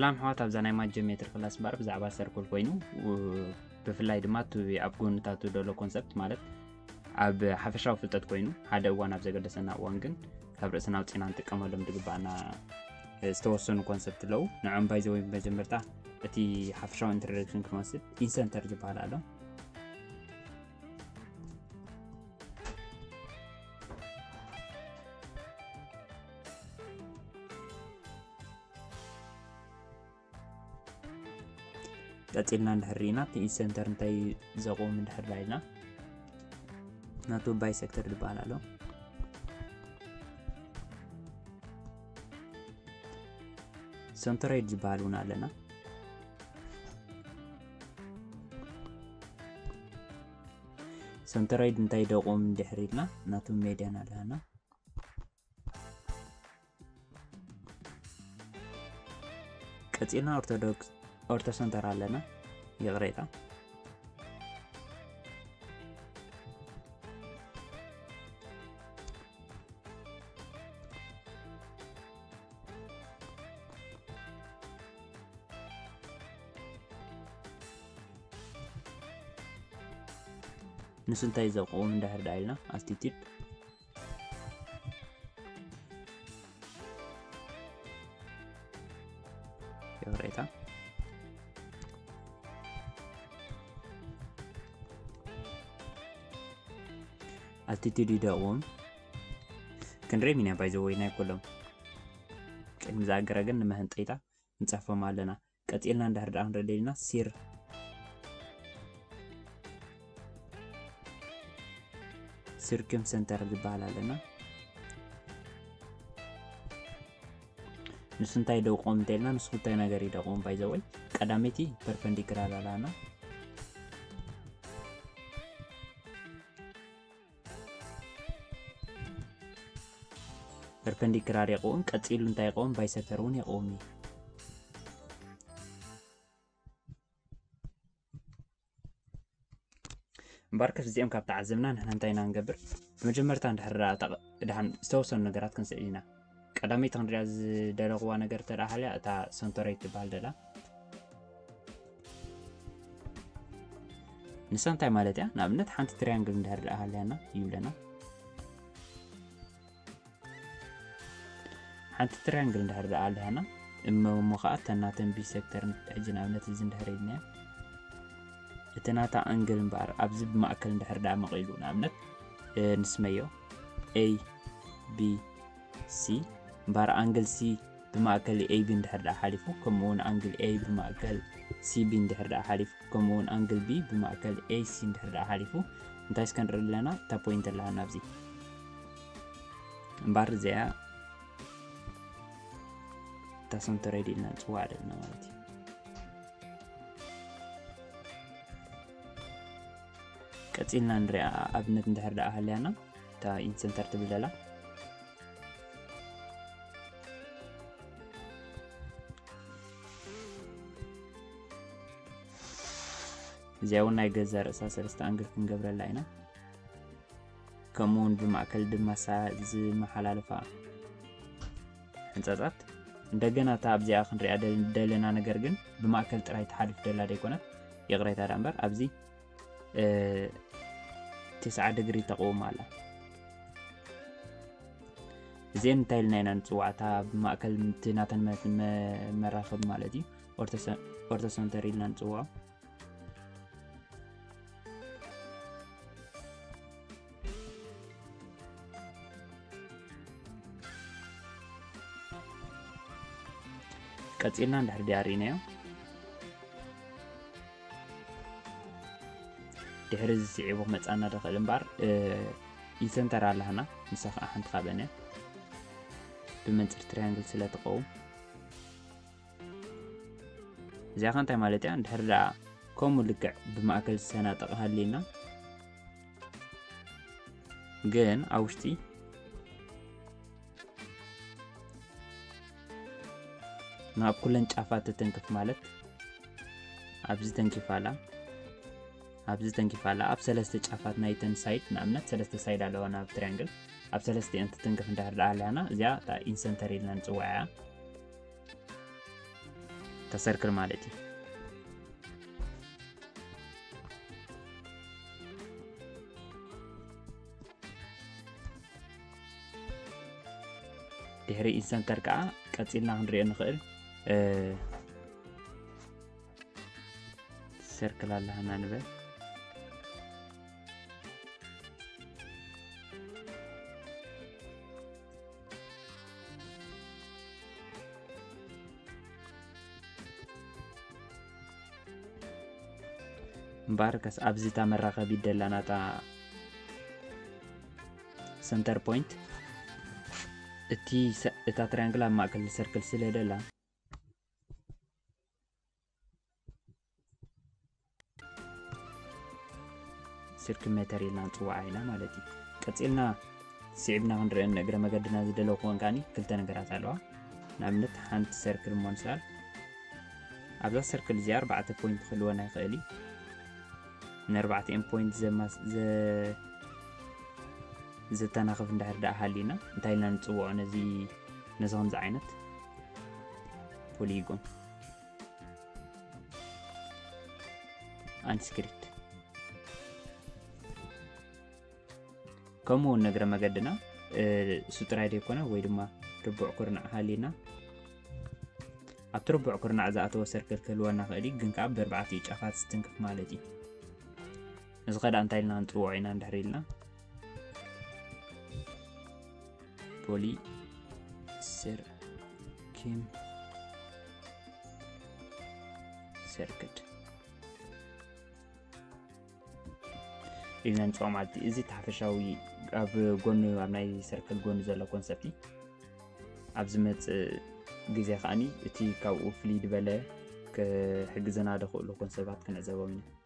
ሰላም ኣሕዋት፣ ኣብዛ ናይ ማት ጂኦሜትሪ ክላስ እምበኣር ብዛዕባ ሰርክል ኮይኑ፣ ው-፣ ብፍላይ ድማ እቲ ኣብ ጎንታቱ ዘሎ ኮንሰፕት፣ ማለት ኣብ ሓፈሻዊ ፍልጠት ኮይኑ፣ ሓደ እዋን ኣብ ዘገደሰና እዋን ግን ካብ ርእስና ኣውፂና ንጥቀመሎም ዝግባኣና፣ እ፣ ዝተወሰኑ ኮንሰፕት ኣለዉ። ንዖም ባይ ዘ ወይ መጀመርታ እቲ ሓፈሻዊ ኢንትሮዳክሽን ክንወስድ፣ ኢንሰንተር ዝበሃል ኣሎ። ቀጺልና እንድሕር ርኢና፣ እቲ ኢንሰንተር እንታይ ዘቑም እንድሕር ዳ ኢልና፣ ናቱ ባይሰክተር ዝበሃል ኣሎ። ሰንተሮይድ ዝበሃል እውን ኣለና። ሰንተሮይድ እንታይ ደቑም እንድሕር ኢልና፣ ናቱ ሜድያን ኣለና። ቀጺልና ኦርቶዶክስ፣ ኦርቶሰንተር ኣለና። ይቕሬታ። ንሱ እንታይ ዘቑም እንድሕር ዳ ኢልና፣ ኣልቲቲድ። ይቕሬታ። ኣልቲቲድ ይደቑም። ክንሪኦም ኢና፣ ባይ ዘ ወይ፣ ናይ ኩሎም። ቅድሚ ዝኣገረ ግን ንመህንጠይታ ንጸፎም ኣለና። ቀጺልና እንድሕር ደኣ ክንርኢ ደሊና፣ ሲር-፣ ሲርኩም ሰንተር ዝበሃል ኣለና። ንሱ እንታይ ደቑም እንተኢልና፣ ንሱ ክልተ ነገር ይደቑም፣ ባይ ዘ ወይ። ቀዳመይቲ ፐርፐንዲክላር ኣለና። ፐርፐንዲክላር የቕውም፣ ቀጺሉ እንታይ የቕውም? ባይሰክተር እውን የቕውም እዩ። እምበኣር ከስ እዚኦም ካብ ተዓዘብና ንሕና እንታይ ኢና ንገብር? ብመጀመርታ እንድሕር ደኣ እታ ቕ-፣ ደሓን ዝተወሰኑ ነገራት ክንስዕብ ኢና። ቀዳመይቲ ክንሪኣ ዝደለኽዋ ነገር እንተ ደኣ ሃልያ እታ ሰንተሮይድ ትበሃል ደላ። ንሳ እንታይ ማለት እያ? ንኣብነት ሓንቲ ትሪያንግል እንድሕር ደኣ ሃልያና ይብለና። ሓንቲ ትሪያንግል እንድሕር ደኣ ኣልያና፣ እሞ፣ እሞ ኸኣ እተን ናተን ቢሰክተር፣ ሕጂ ንኣብነት እዚ እንድሕር ኢልናዮ፣ እቲ ናታ ኣንግል እምበኣር ኣብዚ ብማእከል እንድሕር ደኣ መቒሉ፣ ንኣብነት፣ እ፣ ንስመዮ ኤ ቢ ሲ እምበኣር፣ ኣንግል ሲ ብማእከል ኤ ቢ እንድሕር ደኣ ሓሊፉ፣ ከምኡ እውን ኣንግል ኤ ብማእከል ሲ ቢ እንድሕር ደኣ ሓሊፉ፣ ከምኡ እውን ኣንግል ቢ ብማእከል ኤ ሲ እንድሕር ደኣ ሓሊፉ፣ እንታይ እስከ ንርኢ ኣለና? እታ ፖይንት ኣለና ኣብዚ። እምበኣር እዚኣ እታ ሰንተሮይድ ኢልና ንጽውዓ ዘለና ማለት እዩ። ቀጺልና ንሪኣ ኣብነት እንድሕር ደኣ ሃልያና፣ እታ ኢንሰንተር ትብል ዘላ። እዚኣ እውን ናይ ገዛ ርእሳ ሰለስተ ኣንግል ክንገብረላ ኢና። ከምኡ እውን ብማእከል ድማ ሳ-፣ ዝመሓላለፋ ሕንጻጻት። እንደገና እታ ኣብዚኣ ክንሪኣ ደል-፣ ደለና ነገር ግን ብማእከል ጥራይ ትሓልፍ ደላ ደይኮነት፣ ይቕሬታ ደኣ እምበር፣ ኣብዚ፣ እ፣ ተስዓ ድግሪ ተቕውም ኣላ። እዚአን እንታይ ኢልና ኢና ንጽውዓ? እታ ብማእከል እቲ ናተን መ-፣ መ-፣ መራኸቢ ማለት እዩ። ኦርቶሰ-፣ ኦርቶሰንተር ኢልና ንጽውዖ። ቀጺልና እንድሕር ድኣ ርኢናዮ፣ ድሕሪ እዚ ስዒቡ ክመጽኣና ዝኽእል እምበኣር፣ እ፣ ኢንሰንተር ኣለና። ንሳ ኸኣ ሓንቲ ካብአን እያ። ብመንጽር ትሪያንግል ስለ ትቐውም። እዚኣ ኸ እንታይ ማለት እያ? እንድሕር ደኣ ከምኡ ልክዕ ብማእከል ዝሰናጠቐ ሃልዩና፣ ግን ኣብ ውሽጢ ናብ ኩለን ጫፋት ትትንክፍ ማለት፣ ኣብዚ ተንኪፋ ኣላ፣ ኣብዚ ተንኪፋ ኣላ። ኣብ ሰለስተ ጫፋት ናይተን ሳይድ፣ ንኣብነት ሰለስተ ሳይድ ኣለዋ ናብ ትሪያንግል፣ ኣብ ሰለስቲአን ትትንክፍ እንድሕር ደኣ ኣላና፣ እዚኣ እታ ኢንሰንተር ኢልና ንጽውዓ እያ። እታ ሰርክል ማለት እዩ። ድሕሪ ኢንሰንተር ከዓ ቀፂልና ክንሪኦ ንኽእል ሰርክል ኣለሃና ንበል። እምበኣርከስ ኣብዚ እታ መራኸቢት ደላ ናታ ሰንተር ፖይንት እቲ እታ ትሪያንግል ኣብ ማእከል ሰርክል ስለ ደላ ስርክሜተር ኢልና ንፅዋዓ ኢና ማለት እዩ። ቀፂልና ስዒብና ክንሪኦ ንእግረ መገድና ዝደለኹ ከዓኒ ክልተ ነገራት ኣለዋ። ንኣብነት ሓንቲ ሰርክል እሞ ንስኣል። ኣብዛ ሰርክል እዚኣ ኣርባዕተ ፖይንት ክህልወና ይኽእል እዩ። ንኣርባዕቲኦም ፖይንት ዘተናኽፍ እንድሕር ደኣ ሃሊና እንታይ ኢልና ንፅውዖ ነዚ ነዚ ከምዚ ዓይነት ፖሊጎን? ኣንስክሪት ከምኡ እውን ንእግረ መገድና እሱ ጥራይ ዘይኮነ ወይ ድማ ርቡዕ ኩርናዕ ሃሊና ኣብቲ ርቡዕ ኩርናዕ ዝኣተወ ሰርክል ክህልወና ክእል እዩ፣ ግን ከዓ ብእርባዕቲኡ ጫፋት ዝትንክፍ ማለት እዩ። እዚ ከዳ እንታይ ኢልና ንፅውዖ ኢና እንድሕር ኢልና ፖሊ ሰርኪም ሰርክድ ኢልና ንፅውዖ ማለት እዩ። እዚ እቲ ሓፈሻዊ ኣብ ጎኑ ኣብ ናይ ሰርክል ጎኑ ዘሎ ኮንሰፕት እዩ። ኣብ ዝመፅእ ግዜ ከዓኒ እቲ ካብኡ ፍልይ ዝበለ ክሕግዘና ዝኽእሉ ኮንሰፕታት ክንዕዘቦም ኢና።